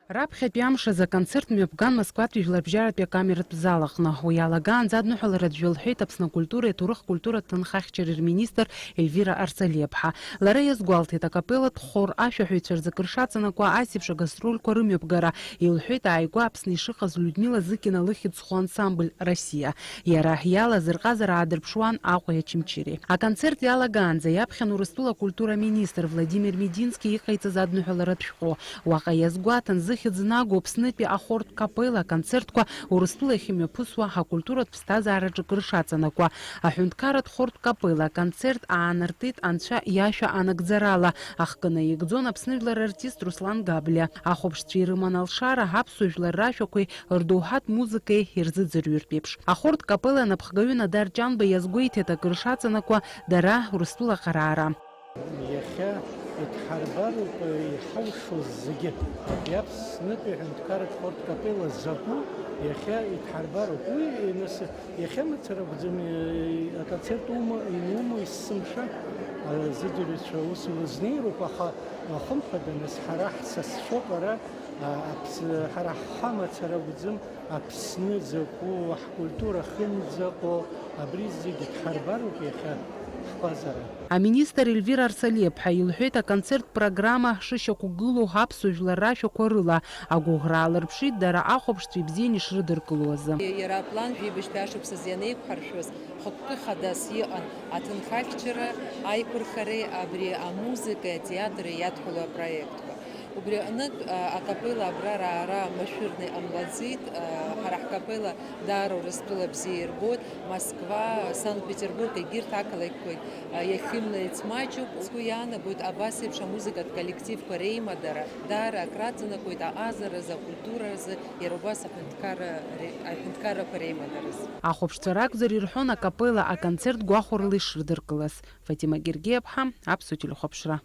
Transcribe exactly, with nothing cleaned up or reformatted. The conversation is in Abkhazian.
Раԥхьатәи амш азы аконцерт мҩаԥган Москватәи жәларбжьаратәи акамератә зал аҟны. Уи иалагаанӡа адныҳәаларатә жәа лҳәеит Аԥсны акультуреи аҭоурых-культуратә ҭынха ахьчареи рминистр Ельвира Арсалиаԥҳа. Лара иазгәалҭеит, акапеллатә хор ашәаҳәаҩцәа рзы акыр шаҵанакуа ас еиԥш агастрольқәа рымҩаԥгара. Илҳәеит ааигәа Аԥсны ишыҟаз Людмила Зыкина лыхьӡ зху ансамбль «Россиа». Иара иалаз рҟазара аадырԥшуан Аҟәеи Очамчыреи. Аконцерт иалагаанӡа иаԥхьан Урыстәыла акультура аминистр Владимир Медински иҟаиҵаз адныҳәаларатә шәҟәы. Уаҟа иазгәаҭан, зыхьӡ нагоу Аԥснытәи ахортә капелла аконцертқәа Урыстәыла иахьымҩаԥысуа акультуратә ԥсҭазаараҿы акыр шаҵанакуа. Аҳәынҭқарратә хортә капелла аконцерт аанартит Анцәа иашәа анагӡарала. Ахкы наигӡон Аԥсны жәлар артист Руслан Габлиа. Ахәаԥшцәа ирыман алшара аԥсуа жәлар рашәақәеи рдоуҳатә музыкеи ирзыӡырҩыртә еиԥш. Ахортә капелла анапхгаҩы Надар Ҷанба иазгәеиҭеит акыр шаҵанакуа дара Урыстәылаҟа раара. Иахьа идҳарбароуп иҳалшоз зегьы. Абри Аԥснытәи аҳәынҭқарратә хортә капелла закәу иахьа идҳарбароуп. Уи, нас, иахьа мацара акәӡам, аконцерт умоу, иумоу есымша, а, зыӡырҩцәа аусура знеироуп, аха, а, хымԥада, нас, ҳара ҳсасцәоуп ара, а, аԥс-, ҳара ҳхы мацара акәӡам, Аԥсны закәу, ҳкультура ахьынӡаҟоу, абри зегьы дҳарбароуп иахьа ҳҟазара. Аминистр Ельвира Арсалиаԥҳа илҳәеит, аконцерттә программа шышьақәгылоу аԥсуа жәлар рашәақәа рыла агәыӷра аалырԥшит дара ахәаԥшцәа ибзианы ишрыдыркыло азы. Иара аплан жәибжьтәи ашықәсазы ианеиқәҳаршәоз, хықәкы хадас иҟан аҭынхахьчара, аиқәырхареи абри амузыкеи атеатри иадҳәалоу апроектқәа. Убри аҟнытә, а, акапелла абра раара машәырны иҟамлаӡеит. А, ҳара ҳкапелла даара Урыстәыла бзиа ирбоит. Москва, Санкт-Петербург, егьырҭ ақалақьқәагь, а, иахьымнаҩц маҷуп. Сгәы иаанагоит, абас еиԥш амузыкатә коллективқәа реимадара даара акраҵанакуеит аҟазаразы, акультуразы, иара убас аҳәынҭқарра ре-, аҳәынҭқаррақәа реимадаразы. Ахәаԥшцәа ракәзар ирҳәон акапелла аконцерт гәахәарыла ишрыдыркылаз. Фатима Гергиаԥҳа, Аԥсуа телехәаԥшра.